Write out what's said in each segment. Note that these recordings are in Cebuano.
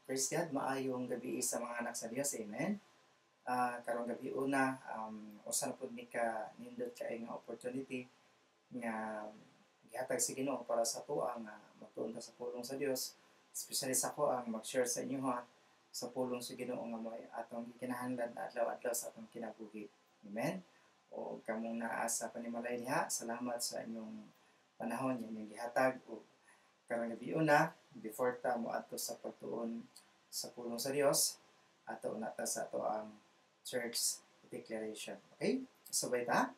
Praise God, maayong gabi sa mga anak sa Dios. Amen. Karong gabi una, usa na pud ni ka nindot kay nga opportunity nga gihatag sa Ginoo para sa atoa nga magtuon ta sa pulong sa Dios, especially sa ako ang mag-share sa inyo ha sa pulong sa Ginoo nga may atong gikinahanglan adlaw-adlaw sa atong kinabuhi. Amen. O kamong naa sa panimalay diha, salamat sa inyong panahon nga inyong gihatag. O karong gabi una, before ta moadto sa pagtuon sa pulong sa Dios, ato na ta sa ato ang church declaration. Okay? Sabay ta.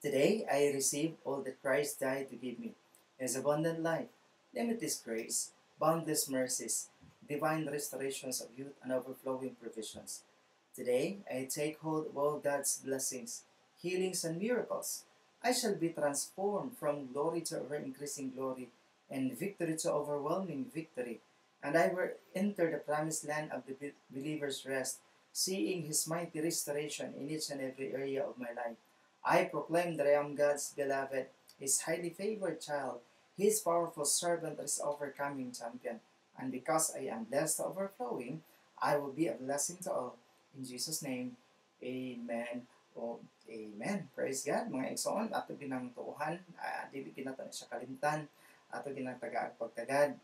Today, I receive all that Christ died to give me: His abundant life, limitless grace, boundless mercies, divine restorations of youth, and overflowing provisions. Today, I take hold of all God's blessings, healings, and miracles. I shall be transformed from glory to ever-increasing glory and victory to overwhelming victory. And I will enter the promised land of the believer's rest, seeing His mighty restoration in each and every area of my life. I proclaim that I am God's beloved, His highly favored child, His powerful servant, and His overcoming champion. And because I am blessed to overflowing, I will be a blessing to all. In Jesus' name, amen o amen. Praise God. Mga igsoon, ato ginang tuuhan, dili ginato na siya kalimtan, ato ginang tagaag pagtagad,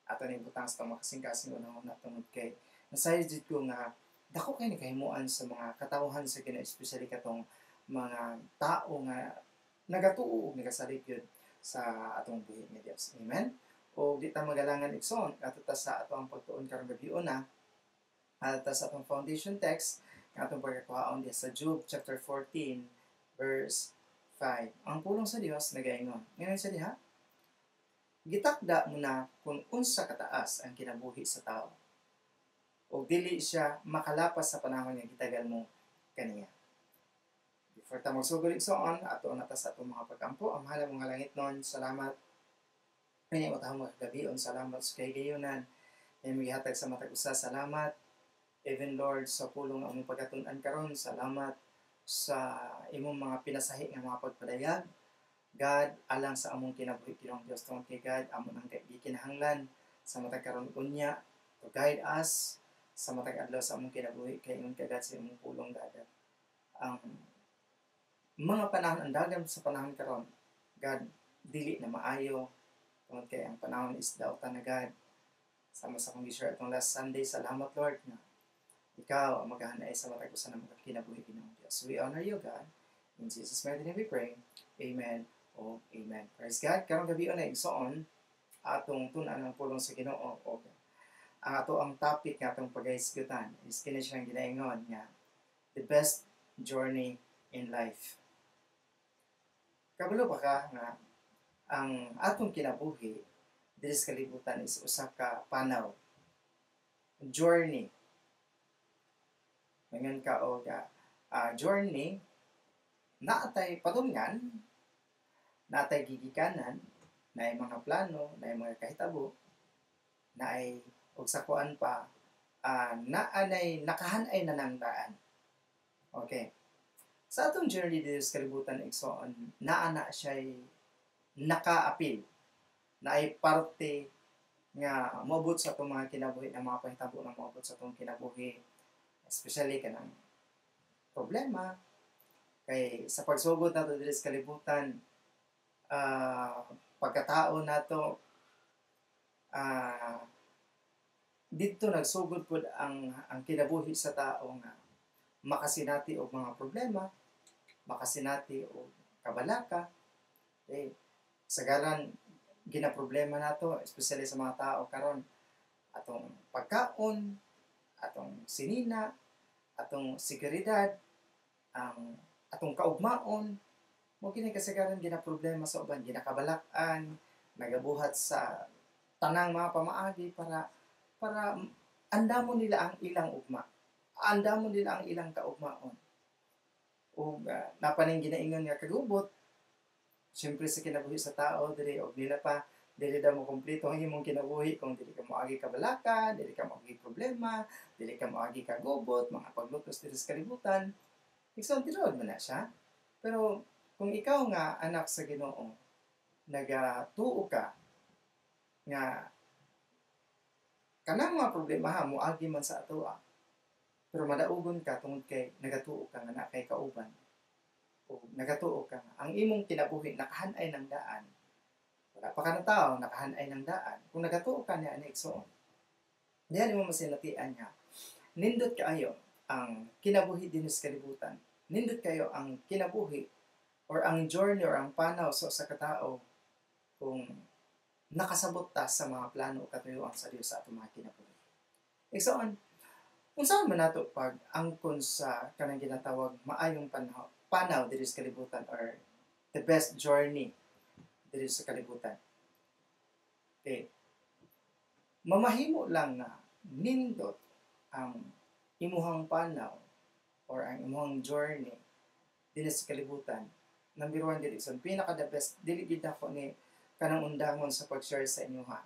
ato ni butang sa atong makasing-kasing unahon na tungod kay nasayod jud ko nga dako kay ni kahimuan sa mga katawhan sa Ginoo, especially katong mga tao nga nagatuo ug nagasalig yun sa atong buhi nga Dios. Amen. O di ta magalangan, igsoon, ato ta sa ato ang pagtuon karong gabi una, ato ta sa atong foundation text nga atong pagkakuhaon diha sa Job chapter 14 verse 5. Ang pulong sa Dios nagaingon. Ngayon sa diha, "Gitakda mo na kung unsa kataas ang kinabuhi sa tao. O dili siya makalapas sa panahon nga gitagal mo kaniya." Before ta magsugod, igsoon, ato na ta sa atong mga pag-ampo. Ang mahal mga langit nun, salamat. Kanya mo mga kagabion, salamat sa kahigayunan. Ay magihatag sa matag usa, salamat. Even Lord, sa pulong ang among pagkatun-an karon, salamat sa imong mga pinasahi nga mga pagpadayag. God, alang sa among kinabuhi, Ginoong Dios, tungod kay God, amon ang gikinahanglan sa matag karon unya to guide us sa matag adlaw sa among kinabuhi, kay ingon ka, God, sa imong pulong, God. Ang mga panahon, ang dagam sa panahon karon, God, dili na maayo tungod kay ang panahon is dautan na, God. Sama sa akong gi-share atong last Sunday, salamat, Lord, nga ikaw ang maghahanay sa matag usa ng mga kinabuhi, Ginoong Dios. We honor you, God. In Jesus' mighty name we pray. Amen o amen. Praise God. Karong gabi na, igsoon, atong tun-an ang pulong sa Ginoo. Okay. Ang ato ang topic nga atong paghisgutan is kini siyang ginaingon nga the best journey in life. Kabalo ba ka nga ang atong kinabuhi diri sa kalibutan is usa ka panaw, journey? Mangan ka og journey, naatay padungan, naatay gigikanan, naay mga plano, naay mga kahitabo, naay og sa kuan pa, naanay nakahanay na nang daan. Okay. Sa atong journey diri sa kalibutan, igsoon, naa na siya'y nakaapil, naay parte nga moabot sa atong mga kinabuhi, ng mga pahitabo nga moabot sa atong kinabuhi, especially kanang problema kay sa pagsugod nato diri sa kalibutan, pagkatao nato, didto nagsugod pud ang kinabuhi sa tao nga makasinati og mga problema, makasinati og kabalaka. Okay. Sagaran ginaproblema nato, especially sa mga tao karon, atong pagkaon, atong sinina, atong seguridad, ang atong kaugmaon, mo kini kasagaran ginaproblema sa uban, ginakabalak-an, nagabuhat sa tanang mga pamaagi para andamon nila ang ilang ugma. Andamon nila ang ilang kaugmaon. Ug napaning ginaingon nga kagubot, siyempre sa kinabuhi sa tao diri og nila pa dili daw mo kompleto ang imong kinabuhi kung dili ka moagi kabalaka, dili ka moagi problema, dili ka moagi kagubot, mga paglutos diri sa kalibutan. Igsoon, tinuod man na siya. Pero kung ikaw nga anak sa Ginoo, nagatuo ka nga Kanang mga problema ha, moagi man sa atoa. Pero madaugon ka tungod kay nagatuo ka nga naa kay kauban. O nagatuo ka nga ang imong kinabuhi nakahanay ng daan. Wala pa ka na tao, nakahanay ng daan. Kung nagatuo ka niya, igsoon, diyan mo masinatian nga nindot kaayo ang kinabuhi din sa kalibutan. Nindot kayo ang kinabuhi or ang journey or ang panaw sa usa ka tawo kung nakasabot ta sa mga plano o katuyuan sa Dios sa atong mga kinabuhi. Igsoon, unsaon man nato pag angkon sa kanang ginatawag maayong panaw diri sa kalibutan or the best journey diri sa kalibutan? Okay. Mamahimo lang nga nindot ang imuhang panaw or ang imuhang journey dinhi sa kalibutan. Number one dili, so pinaka the best, dili gid ako ni kanang undangon sa pag-share sa inyo ha.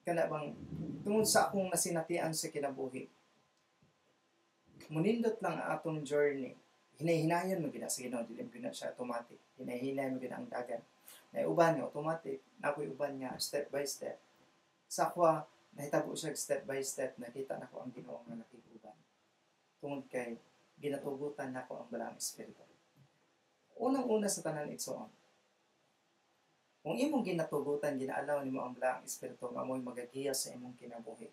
Kana bang tungod sa akong nasinatian sa kinabuhi, munindot lang ang atong journey. Hinay-hinayon mo gina sa Ginoo, dili mo gina siya automatic. Hinay-hinay mo gina ang dagan. Na uban nga automatic, na ako'y uban nga step by step. Sa akwa, nahitabo siya step by step, nakita nako ang Ginoo nga nakiguban. Tungod kay ginatugutan nako ang Balaang Espiritu. Unang-una sa tanan, igsoon, kung imong ginatugutan, ginaalaw nimo ang Balaang Espiritu nga mo'y magagiya sa imong kinabuhi,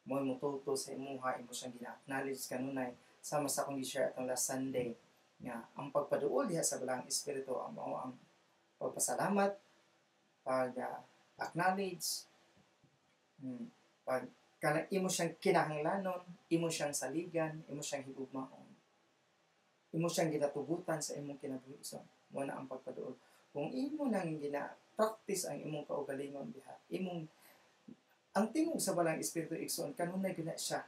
mo'y mutulto sa imuha, imo siyang gina-acknowledge kanunay, sama sa akong gi-share atong last Sunday, nga ang pagpaduol diha sa Balaang Espiritu ang mao ang pagpasalamat, pag acknowledge, pag kanang imo siyang kinahanglanon, imo siyang saligan, imo siyang higugmaon, imo siyang ginatugutan sa imong kinabuhi. So, mo na ang pagpaduol. Kung imo nang gina-practice ang imong kaugalingon diha, imong ang tingog sa Balaang Espiritu, igsoon, kanunay gina siya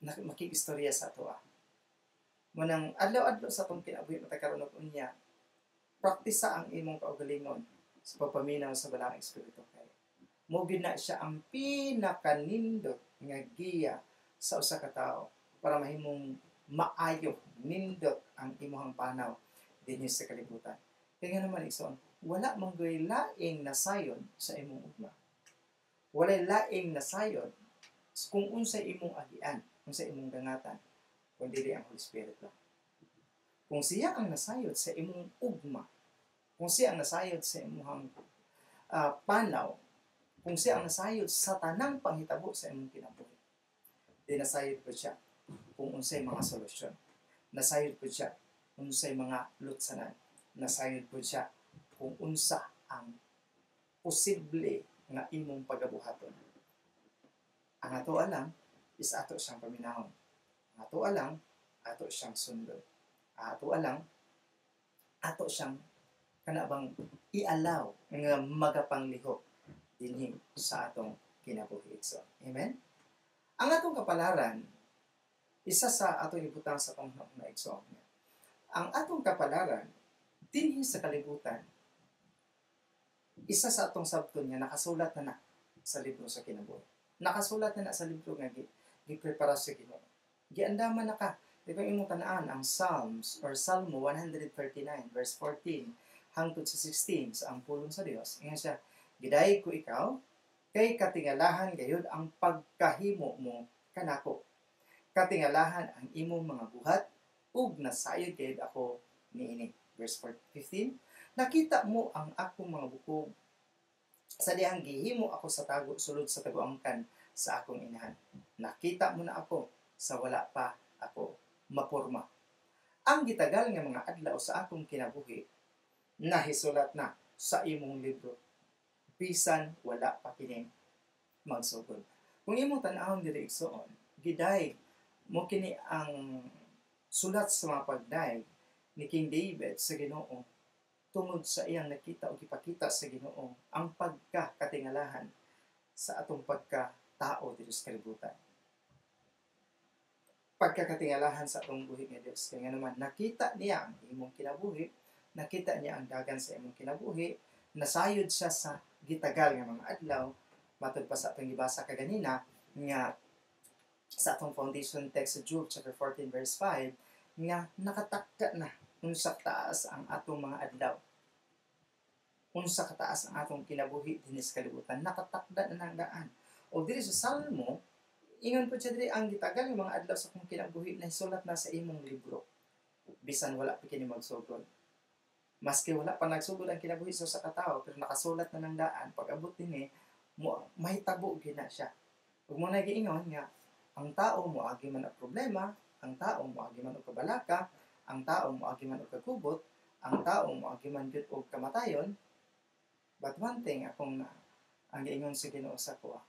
makigistorya sa atoa. Mo nang adlaw-adlaw sa atong kinabuhi matag karon ug unya, practice sa ang imong kaugalingon sa pagpaminaw sa Balaang Espiritu kay mo gyud na siya ang pinakanindot nga giya sa usa ka tawo para mahimong maayo, nindot ang imuhang panaw dinhi sa kalibutan. Kaya nga naman, igsoon, wala man gyud laing nasayon sa imong ugma. Walay laing nasayon kung unsay imong agian, unsay imong dangatan, kung dili ang Holy Spirit lang. Kung siya ang nasayod sa imong ugma, kung siya ang nasayod sa imong panaw, kung siya ang nasayod sa tanang panghitabo sa imong kinabuhi, di nasayod po siya kung unsay mga solusyon. Nasayod po siya unsay mga lutsanan. Nasayod po siya kung unsa ang posible nga imong pagabuhaton. Ang ato lang is ato siyang paminahon. Ang ato lang, ato siyang sundon. Ang ato lang, ato siyang kana bang ialaw nga magapanglihok dinhi sa atong kinabuhi. So, amen? Ang atong kapalaran, isa sa atong ibutang sa atong na, igsoon. Ang atong kapalaran dinhi sa kalibutan, isa sa atong sabton nga nakasulat na na sa libro sa kinabuhi. Nakasulat na na sa libro nga giprepara sa Ginoo. Giandaman na ka. Di ba imong tanaan ang Psalms or Salmo 139 verse 14 hangtod sa 16 sa ang pulong sa Dios. Ingon siya, "Gidayeg ko ikaw kay katingalahan gayud ang pagkahimo mo kanako. Katingalahan ang imong mga buhat ug nasayod gayud ako niini." Verse 15, "Nakita mo ang akong mga bukog sa dihang gihimo ako sa tago sulod sa taguangkan sa akong inahan. Nakita mo na ako sa wala pa ako mapurma. Ang gitagal nga mga adlaw sa akong kinabuhi nahisulat na sa imong libro bisan wala pa kini magsugod." Kung imong tan-awon diri, igsoon, gidayeg mo kini ang sulat sa mga pagdayeg ni King David sa Ginoo tungod sa iyang nakita o gipakita sa Ginoo ang pagkakatingalahan sa atong pagkatao dito sa kalibutan. Pagkakatingalahan sa atong buhi nga Dios. Kaya nga naman, nakita niya ang imong kinabuhi, nakita niya ang dagan sa imong kinabuhi, nasayod siya sa gitagal nga mga adlaw, matod pa sa atong gibasa kaganina, nga sa atong foundation text sa Job chapter 14 verse 5, nga nakatakda na unsa kataas ang atong mga adlaw. Unsa kataas ang atong kinabuhi dinhi sa kalibutan, nakatakda na ng daan. O diri sa Salmo, ingon po siya diri, ang gitagal yung mga adlaw sa akong kinabuhi na isulat na sa imong libro. Bisan wala pa kini magsugod. Maski wala pa nagsugod ang kinabuhi sa usa ka tawo, pero nakasulat na ng daan, pag abot dinhi, mo mahitabo gina siya. Ug mo na giingon nga ang tao moagi man og problema, ang tao moagi man og kabalaka, ang tao moagi man og kagubot, ang tao moagi man gyud og kamatayon. But one thing akong na, ang giingon sa Ginoo sa kuha,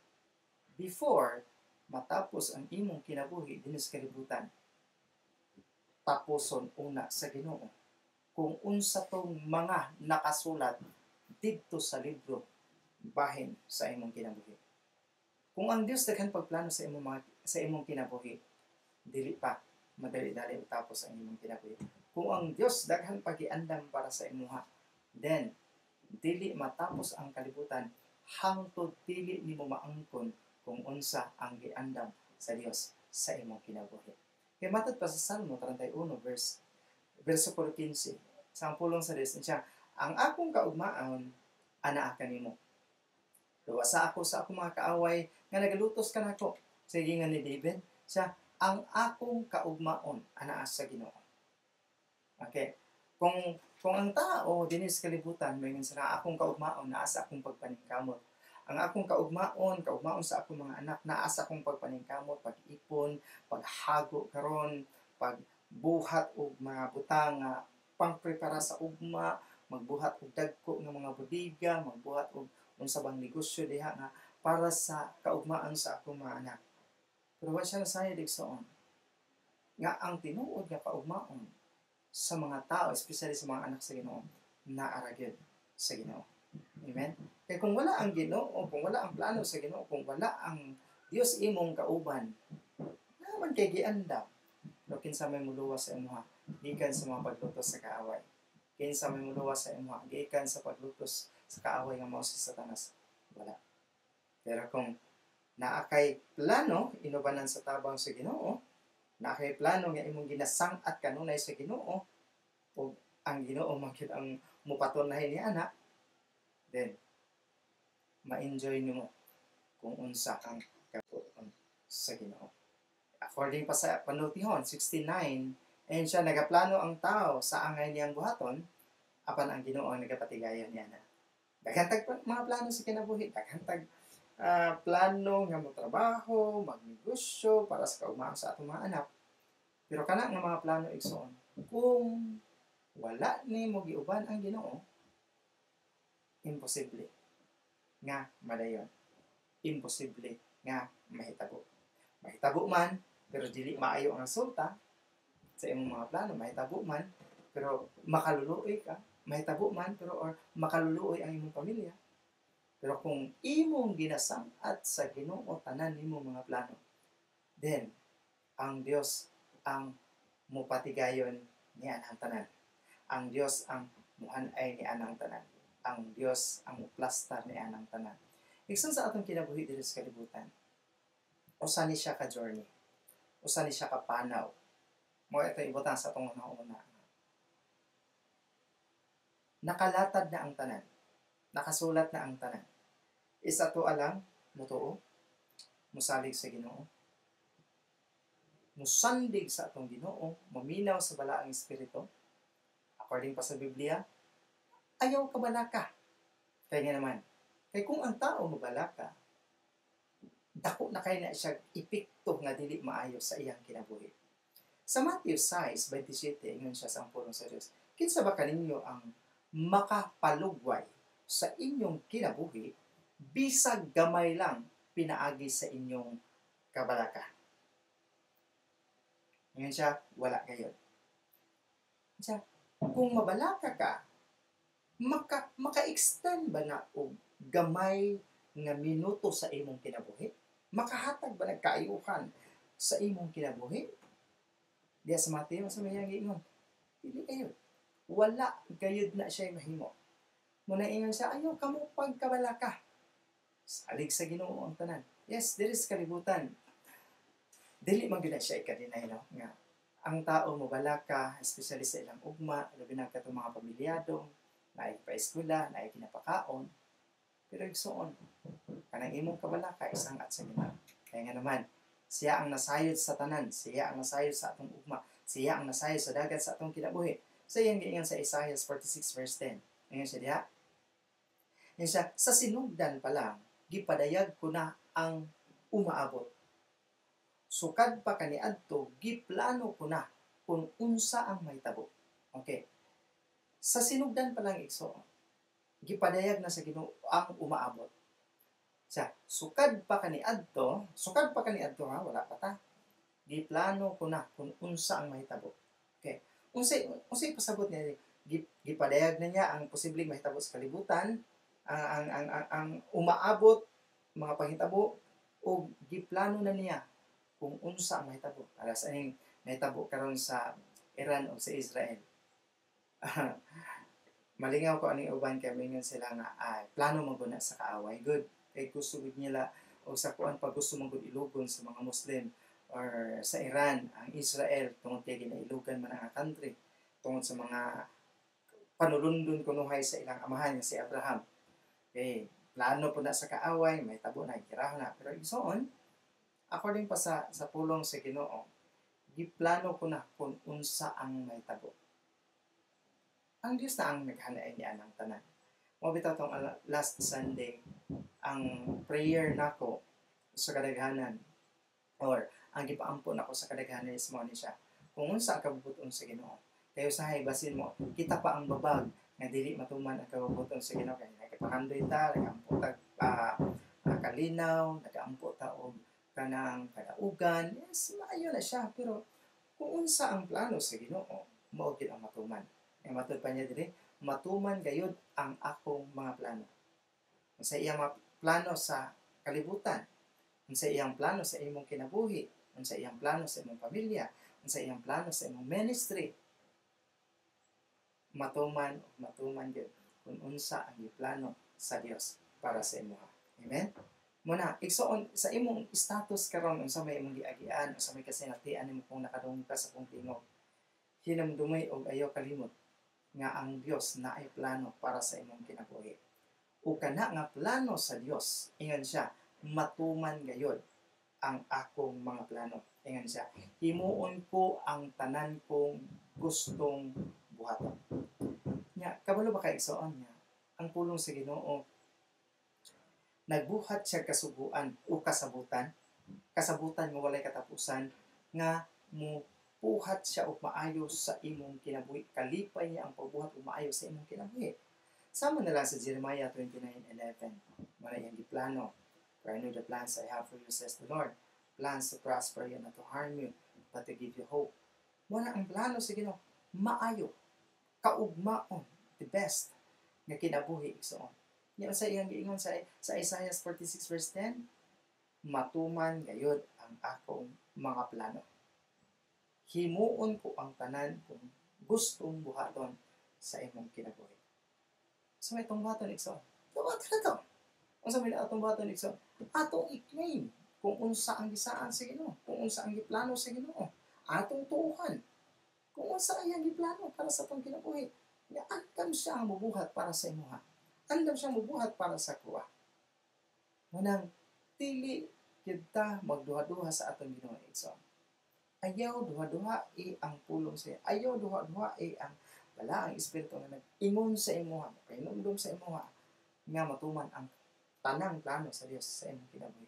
before matapos ang imong kinabuhi dinhi sa kalibutan, tapuson una sa Ginoo kung unsa tong mga nakasulat didto sa libro bahin sa imong kinabuhi. Kung ang Dios daghan pagplano sa imong kinabuhi, dili pa madali-dali tapos ang imong kinabuhi. Kung ang Dios daghan pagiandam para sa imuha, then dili matapos ang kalibutan hangtod dili nimo maangkon kung unsa ang giandam sa Dios sa imong kinabuhi. Kay matod pa sa Salmo 31 verse versikulo 15, sa ang pulong sa Dios siya, ang akong kaugmaon anaa kanimo. Luwasa ako sa akong mga kaaway nga nagalutos kanako. Sige nga ni David, siya, ang akong kaugmaon anaa sa Ginoo. Okay. Kung ang tao dinhi sa kalibutan moingon sila, akong kaugmaon naa sa akong pagpaningkamot. Ang akong kaugmaon, kaugmaon sa akong mga anak naa sa akong pagpaningkamot, pag-ipon, paghago karon, pagbuhat og mga butang nga pangprepara sa ugma, magbuhat og dagko nga mga bodega, magbuhat og unsa bang negosyo diha nga para sa kaugmaan sa akong mga anak. Pero wa siya nasayod, igsoon, nga ang tinuod nga kaugmaon sa mga tao, especially sa mga anak sa Ginoo, naa ra gyud sa Ginoo. Amen? Kaya kung wala ang Ginoo, kung wala ang plano sa Ginoo, kung wala ang Dios imong kauban, naman kay giandam. Pero kinsa may muluwas sa imuha gikan sa mga paglutos sa kaaway? Kinsa may muluwas sa imuha gikan sa paglutos sa kaaway nga mao si Satanas? Wala. Pero kung naa kay plano inubanan sa tabang sa Ginoo, naa kay plano nga imong ginasang-at kanunay sa Ginoo, ug ang Ginoo man gyud ang mupatunay ni ana, then ma-enjoy nimo kung unsa ang kabuoton sa Ginoo. According pa sa Panultihon 69, and siya, nagaplano ang tao sa angay niyang buhaton, apan ang Ginoo ang nagapatigayon niya na. Daghan tag mga plano sa kinabuhi, daghan tag plano nga motrabaho, magnegosyo para sa kaugmaan sa atong mga anak. Pero kana nga mga plano, igsoon, kung wala nimo giuban ang Ginoo, imposible nga madayon. Imposible nga mahitabo. Mahitabo man, pero dili maayo ang resulta sa imong mga plano. Mahitabo man, pero makaluluoy ka. Mahitabo man, pero or makaluluoy ang imong pamilya. Pero kung imong ginasang-at sa Ginoo tanan nimong mga plano, then ang Dios ang mupatigayon niya ang tanan. Ang Dios ang muhan-ay ni anang tanan. Ang Dios ang muplastar ni anang tanan. Igsoon, sa atong kinabuhi diri sa kalibutan, usa ni siya ka journey. Usa ni siya ka panaw. Mo ito ibutang sa atong una. Nakalatad na ang tanan. Nakasulat na ang tanan. Isa to alang, mutuo, musalig sa Ginoo, musandig sa atong Ginoo, maminaw sa balaang espiritu. According pa sa Biblia, ayaw kabalaka. Kaya nga naman, kay kung ang tao mabalaka, dako na kay na siya epekto nga dili maayo sa iyang kinabuhi. Sa Matthew 6:27, ingon siya sa pulong sa Dios, kinsa ba kaninyo ang makapalugway sa inyong kinabuhi, bisag gamay lang pinaagi sa inyong kabalaka? Ingon siya, wala gayon. Siya, kung mabalaka ka, maka-extend ba na og gamay nga minuto sa imong kinabuhi? Makahatag ba nagkaayuhan sa imong kinabuhi? Diya sa Mateo, sa may giingon, dili kayo. Wala gayud na siya mahimo. Muna ingon siya, ayaw kamo pagkabalaka. Salig sa Ginoo ang tanan. Yes, there is kalibutan. Dili man gyud na siya ika-deny, no? Nga ang tao mobalaka, especially sa ilang ugma, labi na katong mga pamilyado, naay pa-eskwela, naay kinapakaon. Pero igsuon, kanang imong kabalaka isang at sa Ginoo. Kaya nga naman, siya ang nasayod sa tanan, siya ang nasayod sa atong ugma, siya ang nasayod sa dagat sa atong kinabuhi. Sa iyang giingon sa Isaiah 46 verse 10. Ingon siya diha. Ingon siya, sa sinugdan pa lang, gipadayag ko na ang umaabot. Sukad pa kaniadto, giplano ko na kung unsa ang mahitabo. Okay. Sa sinugdan pa lang, igsoon, gipadayag na sa Ginoo ang umaabot. Sa sukad pa kaniadto ha, wala pa ta. Giplano ko na kung unsa ang mahitabo. Okay. Unsay unsay pasabot niya? Gipadayag na niya ang posibleng mahitabo sa kalibutan, ang umaabot mga panghitabo, o giplano na niya kung unsa ang mahitabo. Para sa ining nahitabo karon sa Iran o sa Israel. Malingaw ko aning uban kay mingon sila nga ay plano man gud na sa kaaway. Good. Kay gusto gud nila o sa kuan pa gusto man gud ilugon sa mga Muslim or sa Iran ang Israel tungod kay ginailugan man ang country tungod sa mga panulundon kunuhay sa ilang amahan nga si Abraham. Okay, plano po na sa kaaway, may tabo na, giraho na. Pero igsoon, according pa sa pulong sa Ginoo, giplano ko na kung unsa ang mahitabo. Ang Diyos na ang naghanay niya ng tanan. Mao bitaw tong last Sunday, ang prayer nako sa kadaghanan or ang gipaampo nako sa kadaghanan is mao ni siya. Kung unsa ang kabubuton sa Ginoo. Kayo usahay basin mo, kita pa ang babag nga dili matuman ang kabubuton sa Ginoo kay nagapangandoy ta, nagaampo ta kalinaw, nagaampo ta og kanang kadaugan. Yes, maayo na siya, pero kung unsa ang plano sa Ginoo, mao gyud ang matuman. Ang matud pa niya diri, matuman gayud ang akong mga plano. Unsa iyang mga plano sa kalibutan, unsa iyang plano sa imong kinabuhi, unsa iyang plano sa imong pamilya, unsa iyang plano sa imong ministry, matuman ug matuman gyud kung unsa ang giplano sa Dios para sa imuha. Amen? Muna, igsoon sa imong status karon, unsa may imong giagian, unsa may kasinatian nimo kung nakadungog ka sa akong tingog, hinumdumay og ayaw kalimot nga ang Dios naay plano para sa imong kinabuhi. O kana nga plano sa Dios, ingon siya, matuman gayod ang akong mga plano. Ingon siya, himuon ko ang tanan kong gustong buhaton. Nya, kabalo ba kay igsoon niya? Ang pulong sa Ginoo, nagbuhat siya kasuguan o kasabutan, kasabutan nga walay katapusan, nga mo buhat siya og maayo sa imong kinabuhi. Kalipay niya ang pagbuhat og maayo sa imong kinabuhi. Sama na lang sa Jeremiah 29:11. Wala iyang giplano. For I know the plans I have for you, says the Lord. Plans to prosper you, not to harm you, but to give you hope. Wala ang plano sa Ginoo. Maayo. Kaugmaon. The best nga kinabuhi igsoon. Niya sa iyang giingon sa Isaiah 46 verse 10, matuman gayod ang akong mga plano. Himuon ko ang tanan kung gustong buhaton sa imong kinabuhi. So may itong buhaton igsoon. Buhaton na to. Unsa may atong buhaton igsoon? Atong i-claim kung unsa ang gisaan sa Ginoo, kung unsa ang giplano sa Ginoo. Atong tuuhan kung unsa ang iyang giplano para sa atong kinabuhi. Nga andam siya ang mubuhat para sa imuha. Andam siya mubuhat para sa kuha. Manang dili kita magduha-duha sa atong Ginoo igsoon. Ayaw duha-duha e ang pulong sa iya. Ayaw duha-duha e ang balaang espiritu nga nag-ingon sa imuha, pahinumdum sa imuha nga matuman ang tanang plano sa Dios sa imong kinabuhi.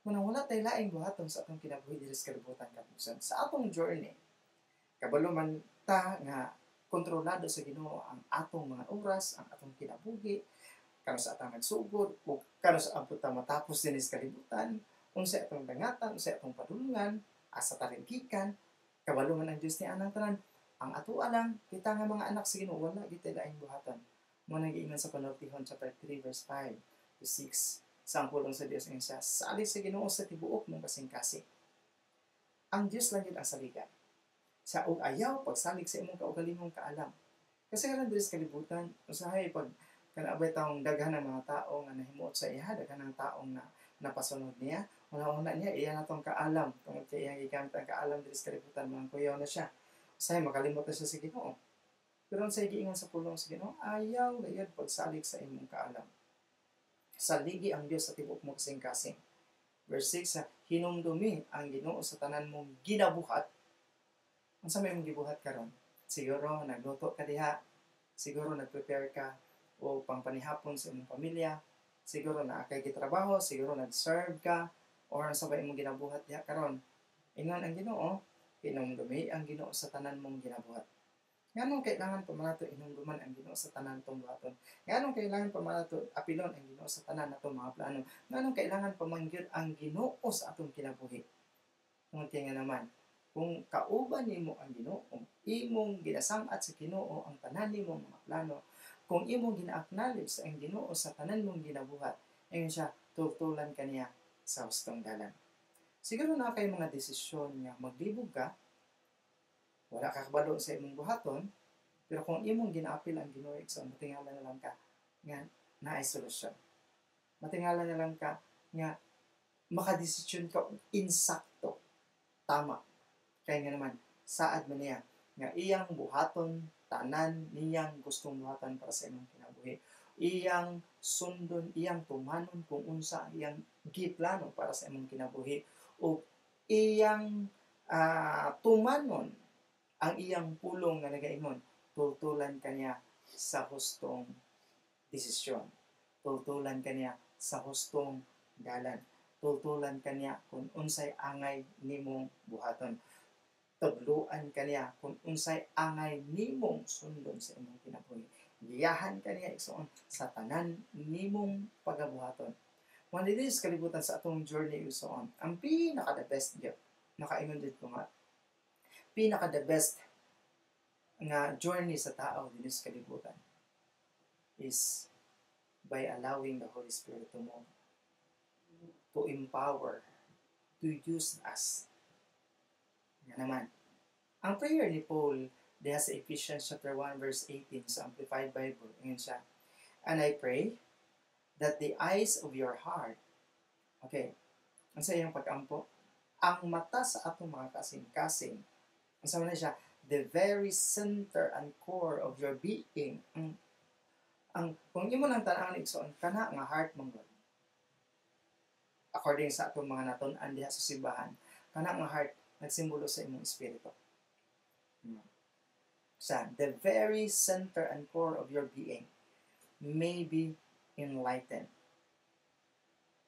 Munang wala tay laing buhaton sa atong kinabuhi diri sa kalibutan kapusan. Sa atong journey, kabalo man ta nga kontrolado sa Ginoo ang atong mga oras, ang atong kinabuhi, karon sa atang nagsugod o karon sa abot ta matapos dinhi sa kalibutan, unsa atong dangatan, unsa atong padulungan, asa talingkikan, kabalo man ang Dios ni anang tanan. Ang ato lang, kita nga mga anak sa Ginoo, wala gid tay laing buhaton. Mo nang giingon sa Panultihon chapter 3 verse 5 to 6. Sa ang pulong sa Dios nga siya, salig sa Ginoo sa tibuok mong kasing-kasing. Ang Dios lang yun ang saligan. Sa og ayaw pagsalig sa imong kaugalingong kaalam. Kasi karon diri sa kalibutan, usahay pag kanabay taong daghan ng mga tao nga nahimuot sa iya, daghan ng taong na napasunod niya, una-una niya iya na tong kaalam, tungod kay iyang gigamit ang kaalam diri sa kalibutan, mga kuyaw na siya. Usahay makalimot na siya sa Ginoo. Pero unsay giingon sa pulong sa Ginoo, ayaw gayud pagsalig sa imong kaalam. Saligi ang Dios sa tibuok mong kasing-kasing. Verse 6, hinumdumi ang Ginoo sa tanan mong ginabuhat. Unsa may imong gibuhat karon? Siguro nagluto ka diha, siguro nagprepare ka o pangpanihapon sa imong pamilya, siguro naa kay gitrabaho, siguro nag-serve ka, or unsa ba imong ginabuhat diha karon. Ingon ang Ginoo, hinumdumi ang Ginoo sa tanan mong ginabuhat. Nganong kailangan pa man nato hinumduman ang Ginoo sa tanan tong buhaton? Nganong kailangan pa man nato apilon ang Ginoo sa tanan natong mga plano? Nganong kailangan pa man gyud ang Ginoo sa atong kinabuhi? Tungod kay nga naman, kung kauban nimo ang Ginoo, imong ginasang-at sa Ginoo ang tanan nimong mga plano, kung imong gina-acknowledge ang Ginoo sa tanan mong ginabuhat, ingon siya, tultulan ka niya sa hustong dalan. Siguro naa kay mga desisyon nga maglibog ka, wala ka kabalo sa imong buhaton, pero kung imong ginaapil ang Ginoo, igsoon, matingala na lang ka nga naay solusyon. Matingala na lang ka nga makadesisyon ka insakto, tama. Kaya nga naman, saad man niya nga iyang buhaton tanan niyang gustong buhaton para sa imong kinabuhi. Iyang sundon, iyang tumanon kung unsa ang iyang giplano para sa imong kinabuhi, o iyang tumanon ang iyang pulong nga nagaingon, tultulan kaniya sa hustong desisyon. Tultulan kaniya sa hustong dalan. Tultulan kaniya kung unsay angay nimong buhaton. Tudluan kaniya kung unsay angay nimong sundon sa imong kinabuhi. Giyahan kaniya, igsoon, sa tanan nimong pagabuhaton. Mga dili sa kalibutan sa atong journey, igsoon, ang pinaka the best gyud, nakaingon dito nga pinaka the best nga journey sa tao dinhi sa kalibutan is by allowing the Holy Spirit to move, to empower, to use us. Nga naman, ang prayer ni Paul diha sa Ephesians chapter 1 verse 18 sa Amplified Bible, ingon siya, "And I pray that the eyes of your heart," okay, ang sa iyang pag-ampo, ang mata sa atong mga kasing-kasing, ang sama na siya, the very center and core of your being. Ang kung imo nang tan-awon, igsoon, kana nga heart man gud. According sa atong mga natun-an diha sa simbahan, kana nga heart nagsimbolo sa imong espiritu. Sa the very center and core of your being may be enlightened,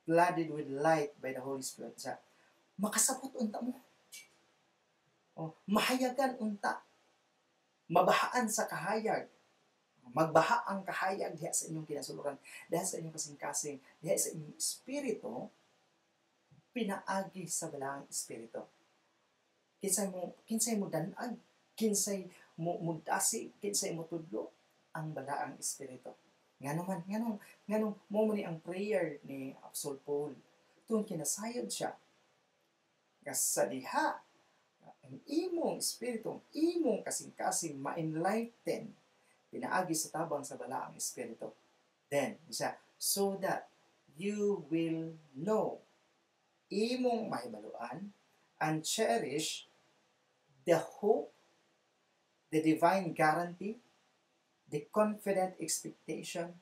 flooded with light by the Holy Spirit. Sa makasabot unta mo. Oh, mahayagan unta. Mabahaan sa kahayag. Magbaha ang kahayag diha sa inyong kinasuluran, diha sa inyong kasing-kasing, diha sa inyong espiritu, pinaagi sa balaang espiritu. Kinsay mo danag, kinsay mo mudasi, kinsay mo tudlo ang balaang espiritu. Ngano man, nganong nganong mo ni ang prayer ni Apostle Paul. Tungod kinasayod siya nga sa diha ang imong espiritu, ang imong kasing-kasing ma-enlighten pinaagi sa tabang sa balaang espiritu. Then, siya, so that you will know, imong mahibaluan, and cherish the hope, the divine guarantee, the confident expectation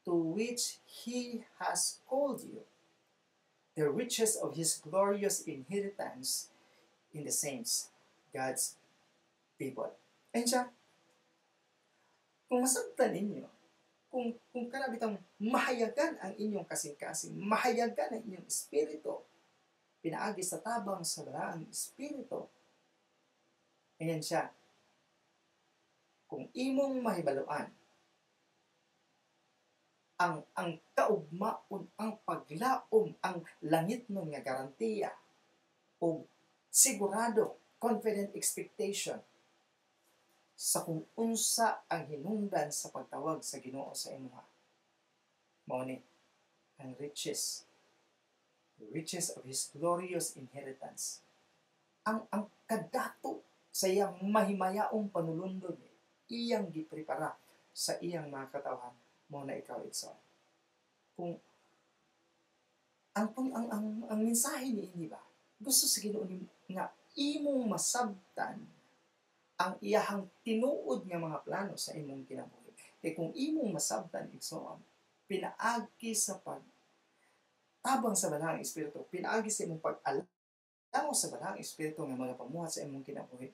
to which He has called you, the riches of His glorious inheritance in the saints, God's people. Ayun siya. Kung masabtan ninyo, kung kana bitang mahayagan ang inyong kasing-kasing, mahayagan ang inyong espiritu, pinaagi sa tabang sa balaang espiritu, ayan siya. Kung imong mahibaluan, ang kaugmaon, ang paglaom, ang langit nun nga garantiya, o sigurado, confident expectation sa kung unsa ang hinungdan sa pagtawag sa Ginoo sa imuha. Mao ni ang riches, the riches of His glorious inheritance. Ang kadato sa iyang mahimayaong panulundon, iyang giprepara sa iyang mga katawhan, mao na ikaw, igsoon. Kung ang mensahe ni ini ba, gusto sa Ginoo ni nga imong masabtan ang iyahang tinuod nga mga plano sa imong kinabuhi. Kay kung imong masabtan, igsoon, Pinaagi sa pag tabang sa Balaang Espiritu, pinaagi sa imong pag-alaw sa Balaang Espiritu nga magapamuhat sa imong kinabuhi.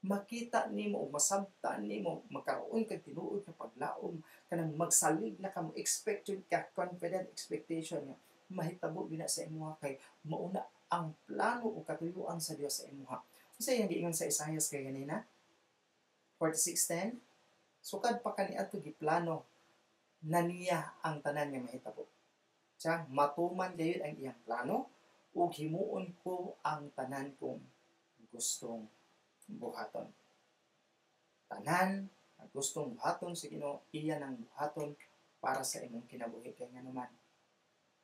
Makita nimo o masabtan nimo, magkaroon kag tinuod nga paglaom, kanang magsalig na ka, mo expect ka, confident expectation nga mahitabo gina sa imuha kay mauna ang plano o katuyuan sa Dios sa imuha. Unsa iyang giingon sa Isaias kay ganina? 46:10, sukad pa kaniadto giplano na niya ang tanan nga mahitabo. Siya, matuman gayud ang iyang plano ug himuon ko ang tanan kong gustong buhaton. Tanan ang gustong buhaton sa Ginoo, iya nang buhaton para sa imong kinabuhi kay nganuman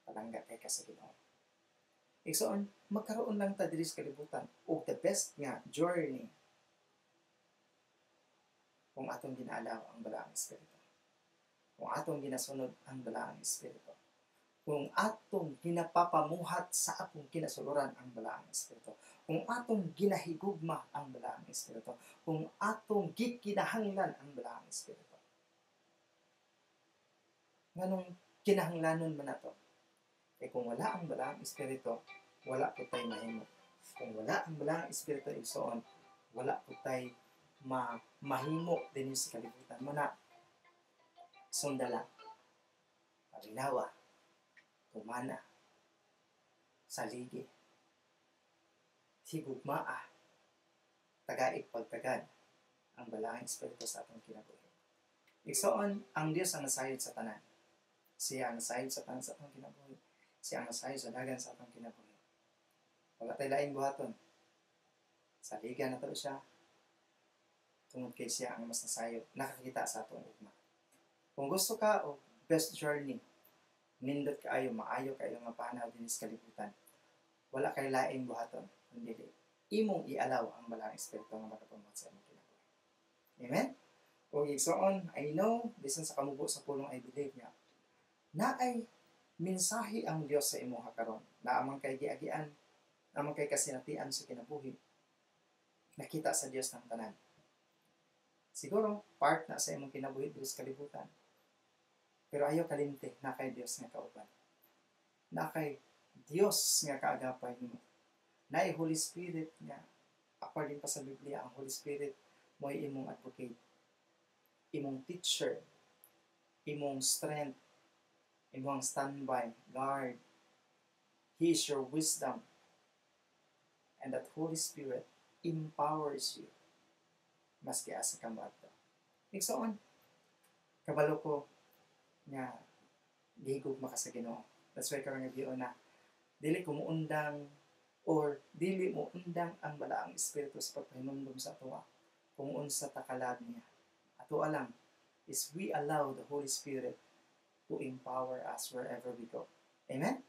palangga kay ka sa Ginoo. Igsoon, magkaroon lang ta diri sa kalibutan og the best nga journey kung atong ginaalaw ang Balaang Espiritu. Kung atong ginasunod ang Balaang Espiritu. Kung atong ginapapamuhat sa atong kinasuluran ang Balaang Espiritu. Kung atong ginahigugma ang Balaang Espiritu. Kung atong gikinahanglan ang Balaang Espiritu. Nganong kinahanglanon man nato? Kay kung wala ang Balaang Espiritu, wala po tayo mahimo. Kung wala ang Balaang Espiritu, igsoon, wala po tayo mahimo din sa kalibutan. Muna, sundala, paminawa, tumana, saligi, higugmaa, tagaig pagtagad ang Balaang Espiritu sa atong kinabuhi. Igsoon, ang Dios ang nasayod sa tanan. Siya ang nasayod sa tanan sa atong kinabuhi. Siya ang nasayod sa dagan sa atong kinabuhi. Wala tay laing buhaton. Saligan na to siya. Tungod kay siya ang mas nasayod, nakakita sa atong ugma. Kung gusto ka o best journey, nindot kaayo, maayo kaayo nga panaw dinhi sa kalibutan, wala kay laing buhaton, kundi imong ialaw ang Balaang Espiritu nga makapamuhat sa imong kinabuhi. Amen? O igsoon, I know, bisan sa kamubo sa pulong, I believe nga naay mensahe ang Dios sa imuha karon. Naa man kay giagian, naa man kay kasinatian sa kinabuhi. Nakita sa Dios ng tanan. Siguro, part na sa imong kinabuhi diri sa kalibutan. Pero ayaw kalimti, na kay Dios nga kauban. Na kay Dios nga kaagapay nimo. Naay Holy Spirit nga, according pa sa Biblia, ang Holy Spirit mo'y imong advocate, imong teacher, imong strength, imong standby, guard. He is your wisdom. And that Holy Spirit empowers you. Maski asa ka moadto. Igsoon, kabalo ko nga gihigugma ka sa Ginoo. That's why karon nga na dili ko muundang or dili mo undang ang Balaang Espiritu sa pagpahinumdom sa atoa kung unsa ta kalab niya. Ato lang is we allow the Holy Spirit to empower us wherever we go. Amen?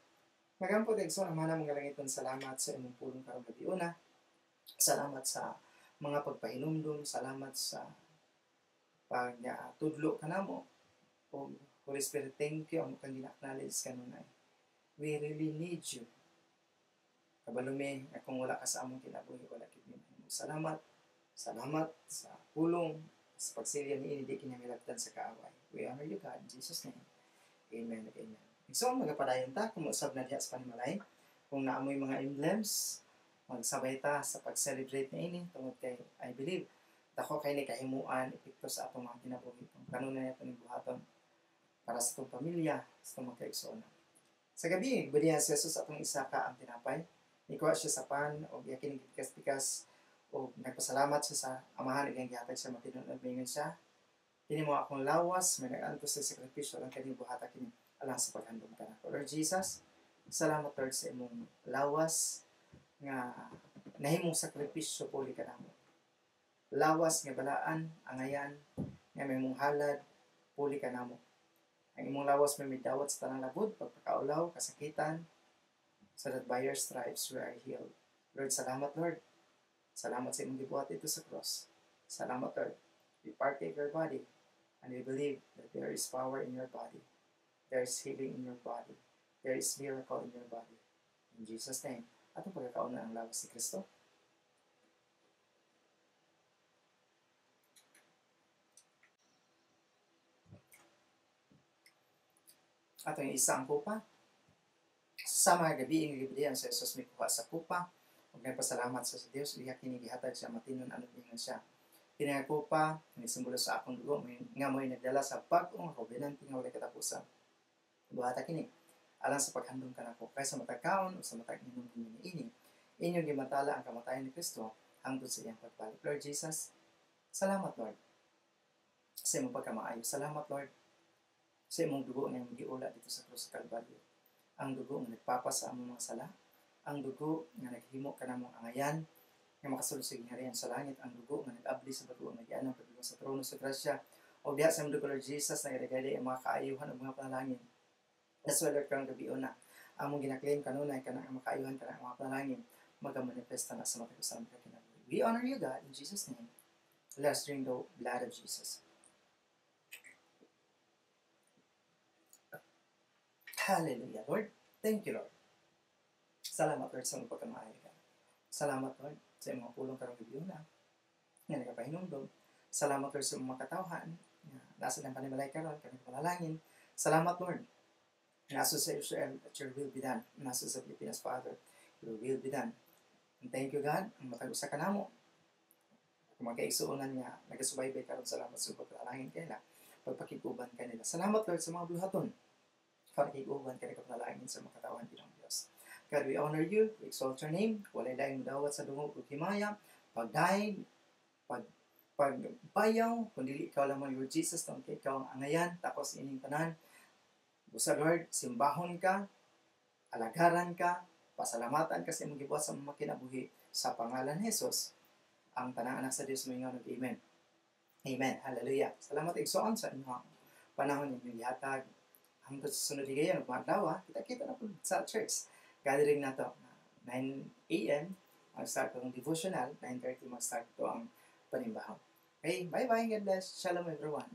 Magampo igsoon, Ama namong kalangiton, salamat sa imong pulong karong gabi una. Salamat sa mga pagpahinumdom, salamat sa pagtudlo kanamo. O Holy Spirit, thank you amo kang gina-acknowledge kanunay. We really need you. Kabalo mi nga kung wala ka sa among kinabuhi, wala gid mi mahimo. Salamat. Salamat sa pulong, sa pagsilya niini, di kinahanglan sa kaaway. We honor you, God, in Jesus' name. Amen. Amen. So, magapadayon ta, kung usab na diha sa panimalay, kung naamoy mga emblems, magsabay ta sa pag-celebrate na ini, tungod kay, I believe, dako kay ni kahimuan, epekto sa atong mga kinabuhi. Kung kanunay nato ning buhaton para sa atong pamilya, sa atong mga kaigsuonan. Sa gabi, balihan si Jesus atong isaka ang tinapay. Nikuha siya sa pan, o iyakin ang pikas-pikas, o nagpasalamat siya sa amahan, iyang gihatag siya matinun-od, maingon siya, kini mo akong lawas, may nag-antos sa sakripisyo, lang kini buhata kini alang sa paghandom kanako. Lord Jesus, salamat Lord sa imong lawas nga nahimong sakripisyo puli kanamo. Lawas nga balaan, angayan, nga may mong halad, puli kanamo. Ang imong lawas may midawat sa tanang labod, pagpakaulaw, kasakitan, so that by your stripes we are healed. Lord, salamat Lord. Salamat sa imong gibuhat dito sa cross. Salamat Lord. We partake your body and we believe that there is power in your body. There is healing in your body. There is miracle in your body. In Jesus' name, atong pagkakauna ang lawas ni Kristo. Atong isa ang kupa. Sa mga gabi nga gibidian sa Jesus, mikuha sa kupa ug nagpasalamat sa Dios, iya kini gihatag sa matinon-anon. Ingon siya, "Kini nga kupa nga simbolo sa akong dugo nga mo'y nagdala sa bag-ong kobenante nga walay katapusan. Buhata kini alang sa paghandom kanako. Kay sa matag kaon o sa matag inom ninyo niini, inyong gimantala ang kamatayon ni Kristo hangtod sa iyang pagbalik." Lord Jesus, salamat, Lord, sa imong pagkamaayo. Salamat, Lord, sa imong dugo nga imong giula dito sa krus sa Kalbaryo. Ang dugo nga nagpapas sa among mga sala, ang dugo nga naghimo kanamong angayan nga makasulod sa gingharian sa langit, ang dugo nga nag-abli sa bag-o nga agianan padulong sa trono sa grasya. O diha sa imong dugo, Lord Jesus, nagadagay ang mga kaayuhan ug mga panalangin. That's why, Lord, karong gabi una, among gina-claim kanunay kanang ang makaayuhan, kanang mga panalangin magamanifesta na sa matag usa ka kinabuhi. We honor you, God, in Jesus' name. Let's drink the blood of Jesus. Hallelujah, Lord. Thank you, Lord. Salamat, Lord, sa imong pagkamaayo ka. Salamat, Lord, sa imong pulong karong gabi una nga nagapahinumdom. Salamat, Lord, sa imong mga katawhan nga nasa ng panimalay karon kami panalangin. Salamat, Lord. Nasa sa Israel, that your will be done. Nasa sa Pilipinas, Father, your will be done. And thank you, God, ang matag usa ka namo. Kung magkaigsuonan nga nagasubaybay karon, salamat sa pagpanalangin kanila, pagpakig-uban kanila. Salamat, Lord, sa mga buluhaton. Pakig-uban kanila, panalangin sa mga katawan, Ginoong Diyos. God, we honor you, we exalt your name. Walay laing dawat sa dungog ug himaya, pagdaig, pagbayaw, kundi ikaw lamang, Lord Jesus, tungod kay ikaw ang angayan, tapos ining tanan. Busa, Lord, simbahon ka, alagaran ka, pasalamatan ka sa imong gibuhat sa mga kinabuhi sa pangalan ni Jesus. Ang tanang anak sa Dios moingon og amen. Amen. Hallelujah. Salamat, igsoon, sa inyong panahon ninyong gihatag. Hangtod sa sunod higayon ug mga adlaw, kita-kita na pud sa church. Gathering nato 9 a.m. mag-start ang devotional, 9:30 mag-start to ang panimbahon. Okay, bye-bye. God bless. Shalom, everyone.